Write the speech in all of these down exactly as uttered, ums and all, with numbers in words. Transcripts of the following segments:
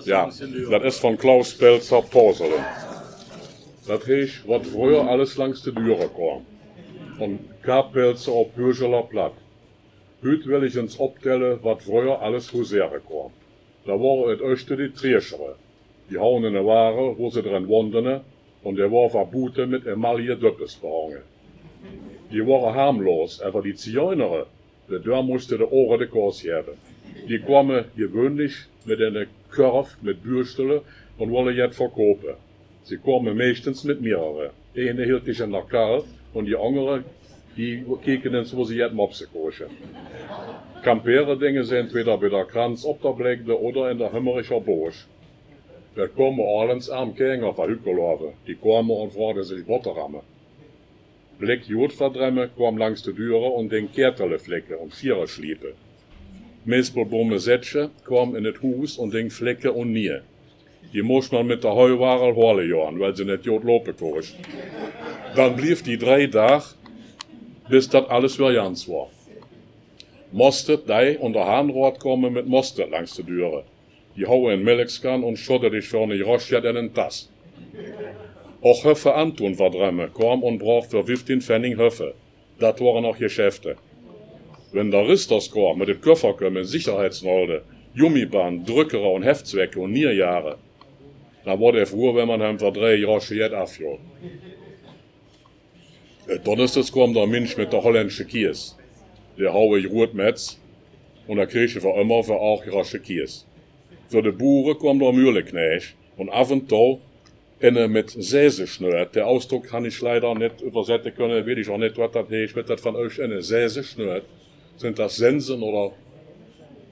Ja, dat is van Klaus Pelzer, Paosele. Dat heesj, wat vreuer alles langs de Dure kaom. Van K. Pelzer op Hügeler Platt. Hüüt wil ich ins optelle, wat vreuer alles huseere kaom. Dao wore 't eeschte die Trieschere. Die hauwe 'ne Wage, wo se drin wondene, un dee wor van boete mit Emaille Döppes behange. Die wore harmlos, ävver die Zigeunere, de, dao mosste de Ohre de Kaas geve. Die kome gewöhnlich mit ene Körf mit Bürstele un wolle jet verkope. Se kome meeschtens mit mehrere. Eine hilt sich en der Kall un die angere, die keke ins, wo se jet mopse kosche. Kampere dinge se entweder bei der Kranz op der Blegde oder en der Hömmericher Boosch. Dao kome allens arm Känger van Hückelhove. Die kome un frage sich Botteramme. Blek jod verdremme kaom langs de Dure un ding Kärtele flecke un Fiere schliepe. Mespelbome Settche kaom en 't Huus un ding flecke un nieje. Die moscht mer mit der Heuwagel hole joan, weil se net jod lope koscht. Dann blief die drei Dag, bis dat alles weer jans wor. Mostet, dei un der Hahnrot kome mit Mostet langs de Dure. Die hauwe en Melkskann un schodde dich för ne Grosch jet en en Tass. Och Höffe Anton verdremme kaom un broch för fieftin Fenning Höffe. Dat wore noch Geschäfte. Wenn der Risters kaom mit 't Köfferke mit Sicherheitsnolde, Gummiband, Drückere un Heftzwecke un Nierjare, dann wor dee fruh, wenn mer häm för drei Grosche jet afjod. Äh, donnersdes kaom der Minsch mit der holländsche Kies. Dee hauwe jrod Metz un dä kreeje v'r ömmer för aach Grosche Kies. För de Bure kaom der Mühleknecht un af un to ene mit Säseschnööt. Dä Ausdrock han ich leider net üvversette künne, weet ich aach net, wat dat heesch. Weet dat van üch ene Säseschnööt? Sind das Sensen oder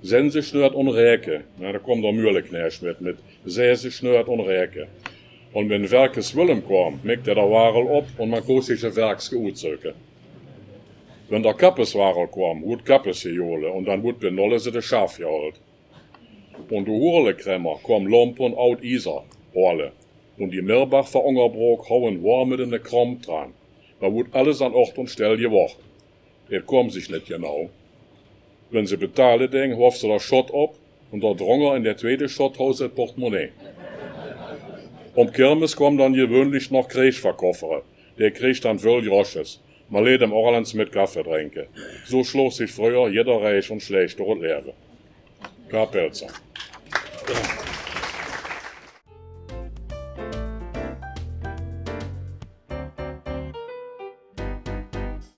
Senseschnööt un Räke? Ja, dä kaom der Mühleknecht mit, mit Säseschnööt un Räke. Un wenn Werkes Willem kaom, mäkde dä der Wagel op un mer kos sich e Werkske utsöke. Wenn der Kappeswagel kaom, wudd Kappes jejole un dann wudd bei Nolle se de Schaaf jehollt. Un de Hurlekrämmer kaom Lompe un aud Ieser hole. Un die Mirbach vör Ungerbrook hauwe en Wor mit ene Kromp dran. Dann wudd alles an Ort un Stell jewoche. Et kaom sich net jenau. Wenn se betale ding, hoff se der Schott op un der Dronger en dä tweede Schott hauw se et Portemonnaie. Om Kirmes kaom dann jewöhnlich noch Kreeg verkoffere. Dä kreeg dann völl Grosches. Mer leet em och allens mit Kaffe drinke. Su schlog sich fröher jeder reich un schlääch durch et Läwe. K. Pelzer.